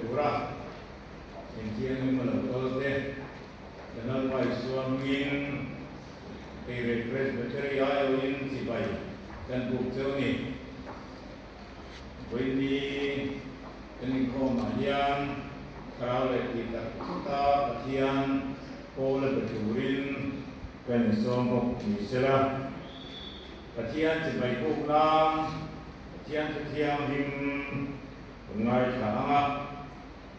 tura Inthianghlim a lo kal te, Lalpa Isua hmingin Teirei Presbytery aiawhin chibai kan buk cheu ni. Vawiini kan inkhawmah hian Thlarau leh tih tak zeta Pathian pawl a be turin kan insawm bawk ni sela. Pathian chibai buk nan Pathian thu thianghlim kan ngaithla ang a,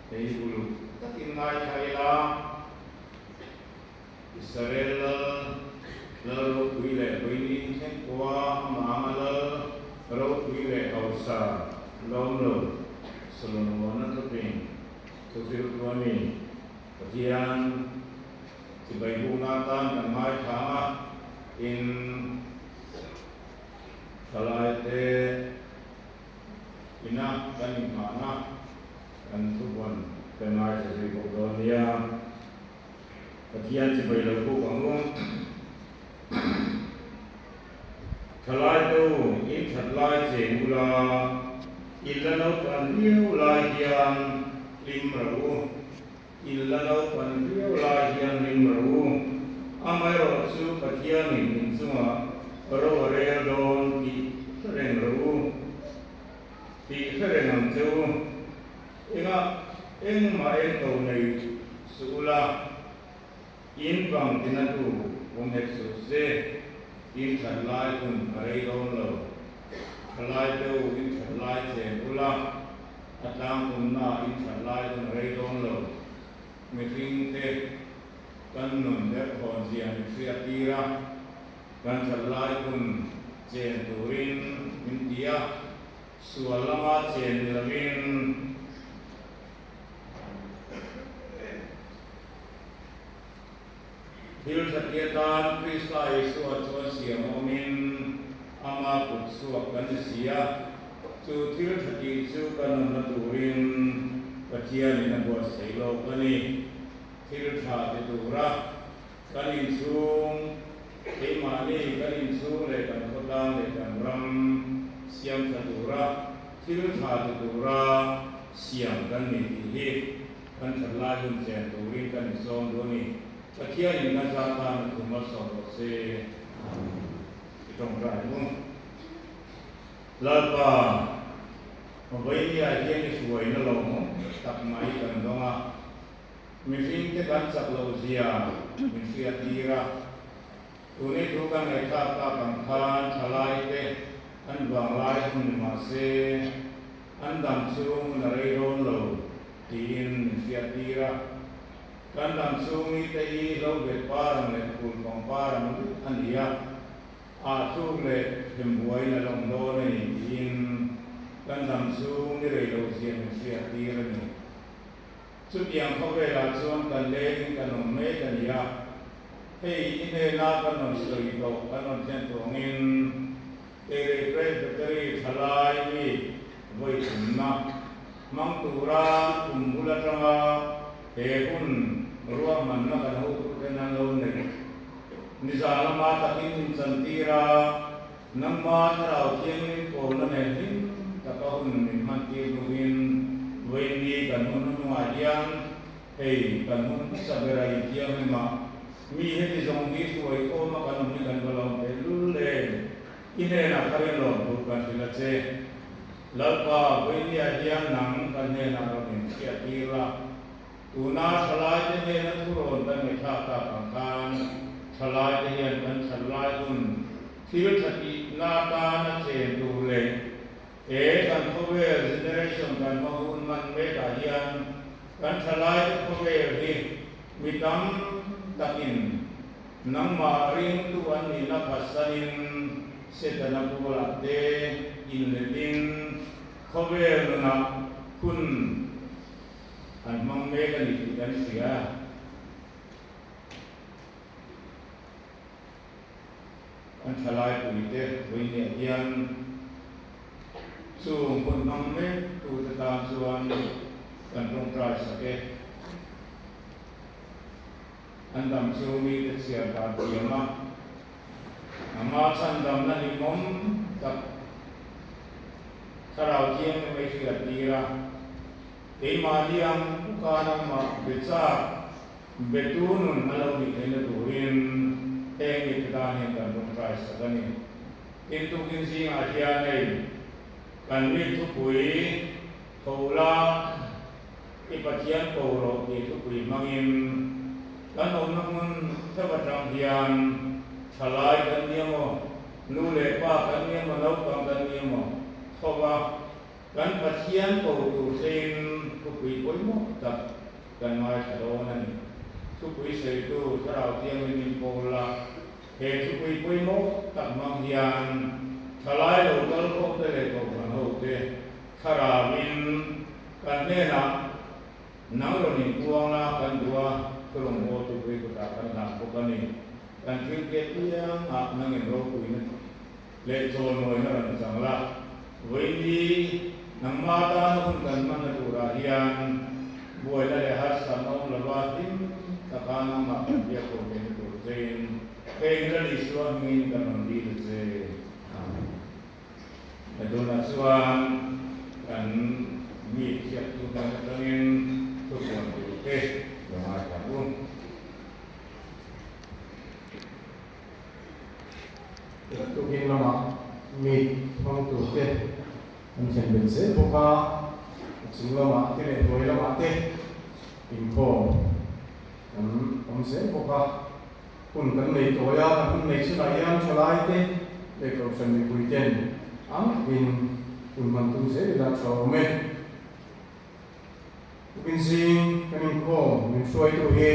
hei uluk takin ngaithla ila, Israel lal, lal ropui leh vawiin thleng pawha amah anga lal ropui leh hausa lawm lo Solomona thupin thuhrilh tu a ni. Pathian chibai bukna atan kan ngaithla ang a, tin thalaite ina kan inghahna kan thubuan kan ngaithla zui bawk dawn nia. Pathian chibai lo buk ang u. Thalai te u, in that lai cheng ula, in la naupan viau lai hian hlim ro u. In la naupan viau lai hian hlim ro u. Amaherawh chu Pathianin in chungah ro a rel dawn tih hre reng ro u. Tih hre reng ang che u. Engah engmah engto nei suh ula, in bang tina tu awm hek suh se, in that lai hun a rei dawn lo. Thalai te u in that lai chen ula, a tlangkumna in that lai hun a rei dawn lo. Mihring te kan nun derthawn zia min hriat tir a, kan that lai hun chen turin min ti a. Sual lama chen ni lovin thil tha ti atan Krista Isua chuan siam awmin ama kut chhuak kan ni si a, chu thil tha tih chu kan nunna turin Pathianin a buatsaih lawk a ni. Thil tha ti tura Kan inchhung, keimahni kan inchhung leh kan khawtlang leh kan ram siam tha tura thil tha ti tura siam kan ni tih hi kan that lai hun chen turin kan insawm duh a ni. Pathianin kan zat tan a thum malsawm rawh se i tawngtai ang u. Lalpa, vawinia hian i hruaina lawmawm tak mai kan dawng a. Mihring te kan chak loh zia min hriat tir a, tuni thu kan ngaihthlak tak ang khan thalai te an vanglai hun ni mah se an dam chhung hun a rei dawn lo tiin min hriat tir a. Kan dam chhung ni te hi hlo bet par ang leh phul pang par ang vek a ni a, ah thluk leh them buaiin a lawm dawn a ni tiin kan dam chhung ni rei loh zia min hriat tir a ni. Chutiang khawvelah chuan kan lengin kan awm mek a ni a, hei i hnena kan rawn sawi tawh kan rawn thlen tawh angin Teirei Presbytery thalai mi vawi thumna hmang tura kum bul atanga he hun ruahmanna kan hotuten an lo neih nizan lama takin min chantir a, Nangma Thlarau Thianghlim pawlna nen hlim taka hun min hmantir hnuin vawiinni kan hun hnungah hian hei kan hun hmasa bera inthianghlim a, mi heti zawng hi hruai khawma kan awm hi kan va lawm teh lul em? I hnenah kharin lawm tur kan hrilh a che. Lalpa, vawiinniah hian nang kan hnenah rawn inchhiattir la. Tuna thalaite hnena thurawn kan ngaihthlak tak ang khan thalaite hian kan that lai hun thil tha tihna atana chen tur leh he kan khawvel generation kan hma hun hman mekah hian kan thalaite khawvel hi mi tam takin nangmah ringtu an nihna phatsanin Setana bulah te inletin khawvel nunah hun An hmang mek a ni tih kan hria. Kan thalaipuite vawiinniah hian chung hun hmang mek tute tan chuan kan tawngtai sak e. An dam chu mite chhiar dan thiam a, ama chhandamna hlimawm tak Thlarau Thianghlim ei hriat tir a. Keimahni ang bawka nangmah be chak betu nun a lo nih theihna turin heng mite tan hian kan tawngtai sak a ni. Tin, tukin zingah hian hei kan mi thupui tho la i Pathian ko rawh tih thupui hmangin kan awmna hmun theuh atang hian thalai kan nia maw, nu leh pa kan nia maw, naupang kan nia maw tho va kan Pathian ko tur hrein thupui pawimawh tak kan ngaithla dawn a ni. Thupui sawitu Thlarau Thianghlim in pawl la. He thupui pawimawh tak hmang hian thalai lo kal khawmte leh kohhran hote thlarauin kan hnenah nang rawn inpuang la kan duh a, thurawngbawltu pui kutah kan hlan bawk a ni. Kan thil piah piangah nangin ropuina leh chawlmawina rawn chang la. Vawiini nangma tana hun kan hmanna turah hian buaina leh harsatna awm lova hlim taka nangmah kan biak ho theihna tur chein heng Lal Isua hmingin kan rawn dil a che. Amen. He tunah chuan kan mi thiaktu hnen atangin thupuan turte lo ngaithla u. Tukin lamah meet hmang turte an thlen belh zel bawk a, a chung lamah te leh hnuai lamah te inkhawm kan awm zel bawk a. Hun kan nei tawi a, kan hun nei chhunah hian thalai te leh kohhran mipui ten ang takin hun hman tum zel ila tha awm e. Tukin zing kan inkhawm min hruaitu hi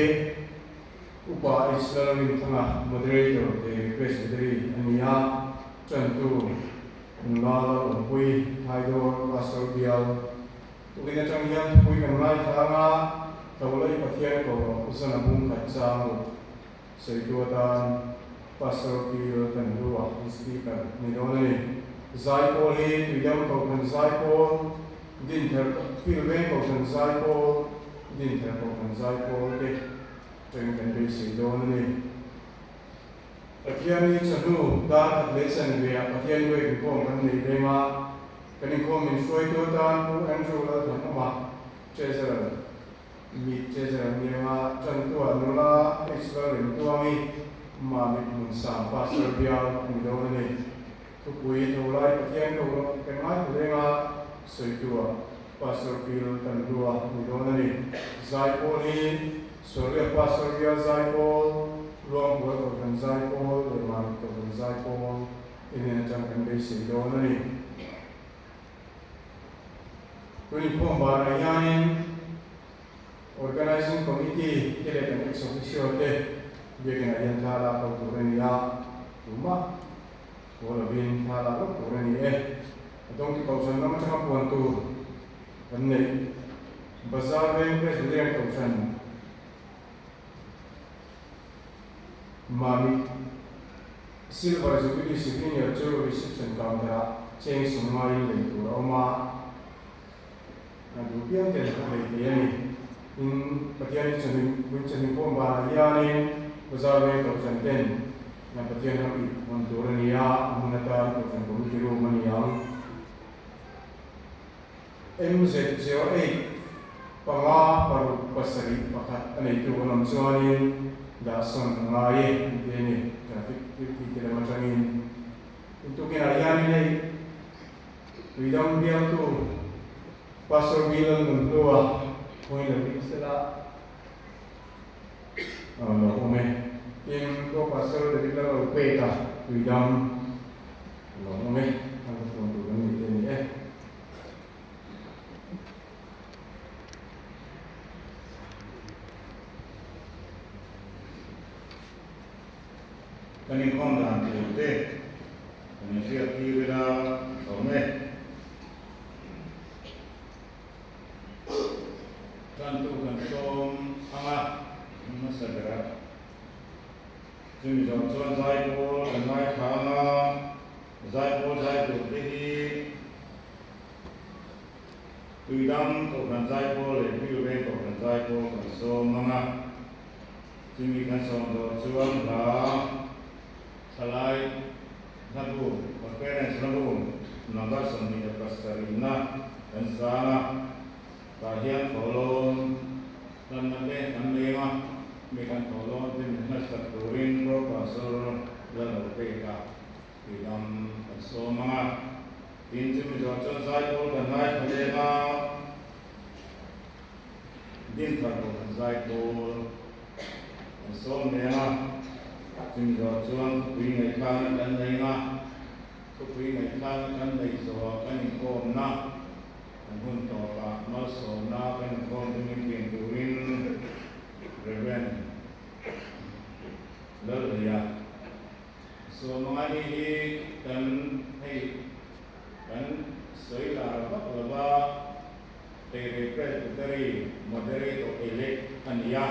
Upa H. Lalrinthanga, Moderator te Presbytery a ni a, Ṭantu Nula Lalawmpui, Thaidawr Pastor Bial. Tukin aṭang hian thupui kan ngaithlang a, Tholai Pathian ko rawh zan a bung khat chang ruk sawitu atan Pastor Bial kan lu a, Speaker ni dawn a ni. Zaipawl hi Tuidam Kohhran Zaipawl Dinther Fil veng Kohhran Zaipawl, Dinther Kohhran Zaipawl te teng kan beisei dawn a ni. Pathian ni chawhnu dar khat leh chanveah Pathian biak inkhawm kan nei veng a, kan inkhawm min hruaitu atan Pu Andrew Lalthanawma, Treasurer, Meet Treasurer Nianga Tantua nula H Lalremtuangi, Mamit Hmunsang Pastor bial a ni dawn a ni. Thupui tho lai Pathian ko rawh kan ngaithla leng a, sawitua Pastor Bill kan lu a ni dawn a ni. Zaipawl hi Sualriat Pastor Bial Zaipawl, Luangbuai Kohhran Zaipawl leh Mamit Kohhran Zaipawl te hnen atang kan beisei dawn a ni. Tun inkhawm banah hianin Organizing Committee te leh kan ex-officio te biakinah hian thla lak ho tur a ni a, tumah Haw lovin thla lak lawk tur a ni e. A dawngtu kohhran lam atanga puan tur kan neih. Bazar veng Presbyterian kohhran Mami Silver Jubilee Souvenir chu reception counter-ah cheng sawm ngaiin lei tur a awm a. A duh piang ten a lei thei a ni. Tin, Pathian hi chanin khawm banah hianin Bazar veng kohhran ten Pathian ram ih hawn tur a ni a, a hmun atan kohhran committee room a ni ang. MZ08 panga paruk pasarih pakhat a neitu an awm chuanin dah sawn a ngai e an ti a ni, traffic duty te lam atangin. Intukinah hianin hei Tuidang bialtu Pastor Bill Nunhlua hmuin lo ding sela a lo awm e. Tin, Ko Pastor David Lalo peka tuidang a lo awm e. An ka phone tur kan nei te a ni e. Kan inkhawm dan tur te kan inhriat tir ila a awm e. Tantu kan sawm ang a, hmasa ber a. Chumi zawh chuan zaipawl kan ngaithla ang a, zaipawl zai tur te hi Tuidang Kohhran Zaipawl leh Biureng Kohhran Zaipawl kan sawm ang a. Chumi kan sawm zawh chuan hla thalai hlabu, conference hlabu number 27 na kan sang a, tah hian. thawhlawm hlanna te kan nei ang a, mi kan thawhlawm te min hnasak turin Pro Pastor Lalo Peka Tuidam kan sawm ang a. Tin, chumi zawh chuan zaipawl kan ngaithla leng a, Dinthar pawh kan zaipawl kan sawm leng a, chumi zawh chuan thupui ngaihthlakna kan nei ang a, thupui ngaihthlakna kan neih zawhah kan inkawmna kan hun tawpah malsawmna kan inkhawm chu min pian turin Rev. Lalhleia Sawmangani hi kan hei kan sawi lar vak lo va, hei Presbytery Moderator elect a ni a,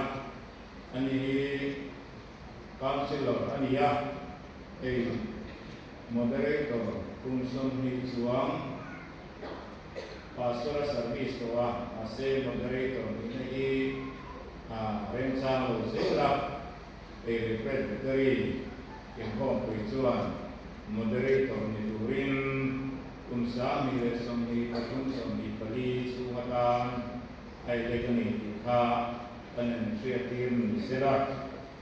ani hi Councillor a ni a, hei Moderator kum 20 chuang Pastor a service tawh a, mahse Moderator nihna hi a remchang lo zel a. Hei Presbytery inkhawmpui chuan Moderator ni turin kum 1023 24 chhung atan a elect a ni tih kha kan inhriattir ni sela,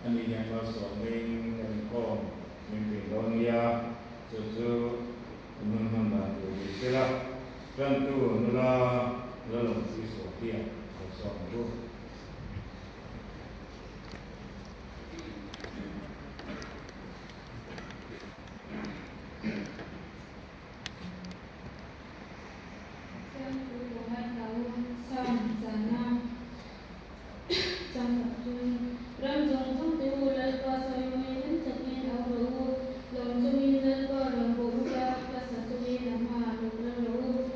ani hian malsawmin kan inkhawm min pui dawn nia, chu chu kan hun hman dan tur ni sela, tantu nula Lalawmpuii Sawhliah lo sawm ang u. Fiamthu ka ngaithla u, Sam chana chang tak chung. Ram zawng zawng te u, Lalpa sawi mawi hlim takin au rawh u, lawm chungin Lalpa rawn bawh u la, hla sa chungin a hmaah lo kal rawh u.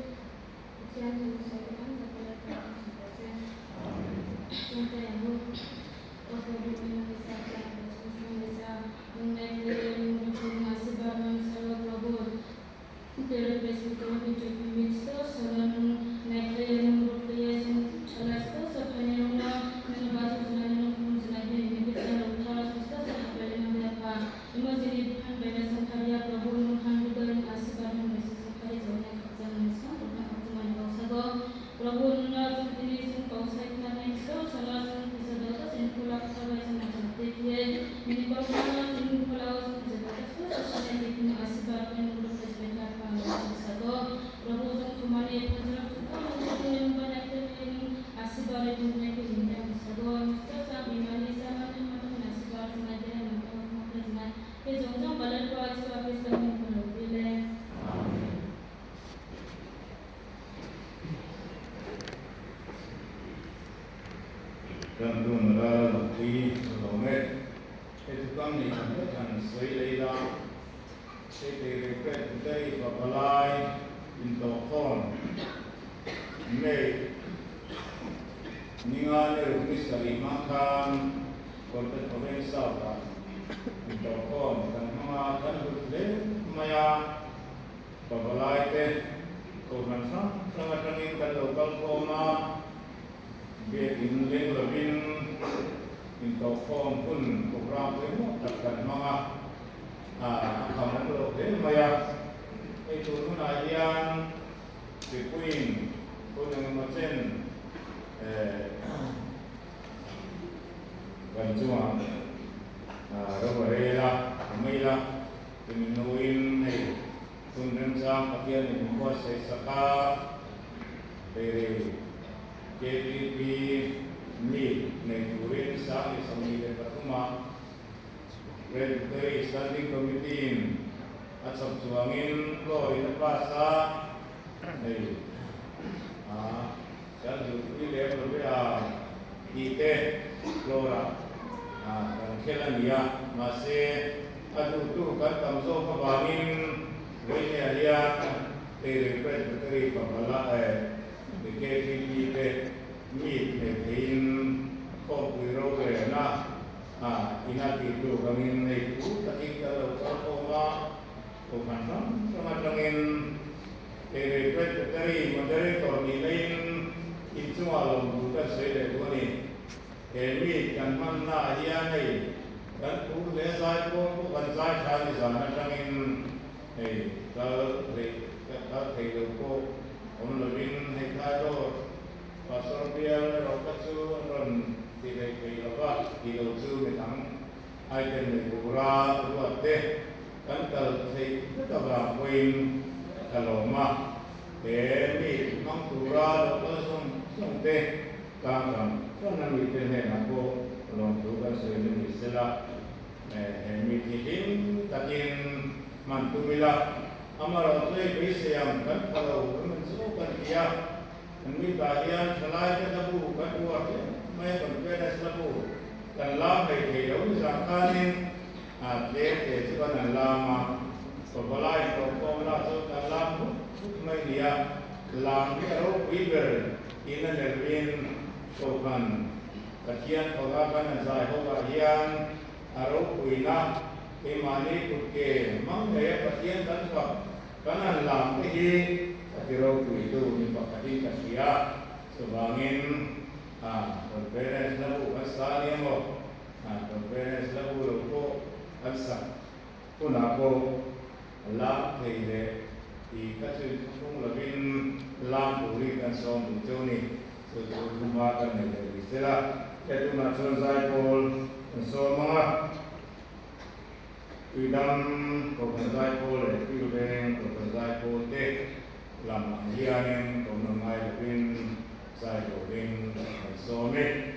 Pathian thu sawi tam tak a Lalpa a hmu rawh se. Chungte ang u. Aw Prabhu Inu Isa Tlang Ka Chung Chung Isa Nungnei Te Nung Ri Phun Nga Si Bar Mang Sa Ro Prabhu Tere Presbytery Mi Tuk Mi Mit So Sa Ro Nung Nai Tle Nung Ru Tle Sung Tha Lai So Sa Pha Ni Rong Na Nung Ba Chu Zuna Nung Phun Zuna Hi Mi Bit Sa Ro Tha Ro So Sa Ha Pe Le Mang Ya Pha Imo Zini Phan Bai Na Sang Tha Ria Prabhu Nung Han Ru Doi Nung A Si Bar Mang Ri Sa Sa Pha Ri Zo Na Khak Zang Nung Sa Ru Na Khak Zung An Kau Sa Go Prabhu nuna chung tini chung kau sai khna nai so sala chung phisa do ta sin phula kha bai chung chung te thie mini kau khna chung phula chung phisa do ta so sa sine te khna asibar pen guru phis be kha pha lo phisa do Prabhu chung khumani phajra chung ko nung te nung ba nai te nung asibar e chung nai ke jing ta phisa do sto sa imani sa ma ni ma tu asibar chung nai te nung ko ma phis nai ke jong jong balan pa chu a phis ta nung ko lo ti le. Kan tun ral lo pui a lo mek. Hei chu kam ni kan vek han sawi lei la, hei tei rei pek dei va palai intawhkhawm May ninga ni ruk ni sarih hmang khan Kawlpet Province South ah intawhkhawm kan hmang a, kan hlut hle mai a. Pavalai te kohhran hrang hrang atangin kan lo kal khawm a, biakin leng lovin intawhkhawm hun program pawimawh tak kan hmang a, a kham awm loh hle mai a. Hei tun hunah hian mipuiin hun engemaw chen kan chungah ro a rel a, a mail a. Tumi hnuin hei hun remchang Pathian in min buatsaih sak a, hei KTP meet nei turin 2023 ah Presbytery Standing Committee in a chhawp chuangin floor in a pass a, hei a kan duhpui lem lo ve a tih te floor ah kan khel a ni a, mahse A duhtu kan tam zawk avangin Vawinia hian Teirei Presbytery Pavala eh KTP te meet nei theiin khawmpui rorelna ina tih tur angin hei thu takin kan lo kal khawm a, kohhran hrang hrang atangin Teirei Presbytery Moderator nih laiin inchungah lawmtu kan sawi leh duh a ni. He mi kan hmanna ah hian hei kan phur hle zai pawn pawh kan zai tha ni zan atangin hei kal theih kal thei lo pawh awm lovin hei thlai dawr Pastor bial erawh kha chu an rawn ti leh thei lo va, ti lo chu midang item nei tura ruat te kan kal theih vek avang pawhin ka lawm a, he mi hmang tura lo kal zawng zawng te tlang ram ram a mite hnenah pawh lawmthu kan sawi na ni sela, he mi thi hlim takin hman tum ila, amaherawhchu hei beisei ang kan pha lo kan han zawk a ni a. Kan mitah hian thalaite hlabu kan uar hle mai a, conference hlabu kan lam hlei thei lo ni zah khanin tlem te chu kan han lam a, pavalai inhlawhkhawm lah chu kan lam hut hut mai ni a, lam hi a ropui ber in a nelhin Kohhran Pathian faka kan han zai ho ah hian a ropuina keimahni kutke hmang ngei a Pathian kan fak Kan han lam te hi ka ti ropuitu ni pakhatin ka hria. Chuvangin conference la bu kan sa nia maw? Conference la bu lo pawh kan sak hunah pawh lam thei leh tih ka chu inthlahrung lovin lam turin kan sawm duh cheu ni. Chu chu thuma kan nei leh rih zel a. He tunah chuan zaipawl kan sawm ang a. Tuidam Kohhran Zaipawl leh Tuilveng Kohhran Zaipawl te lam ang hianin kohna ngai lovin zai turin kan sawm e.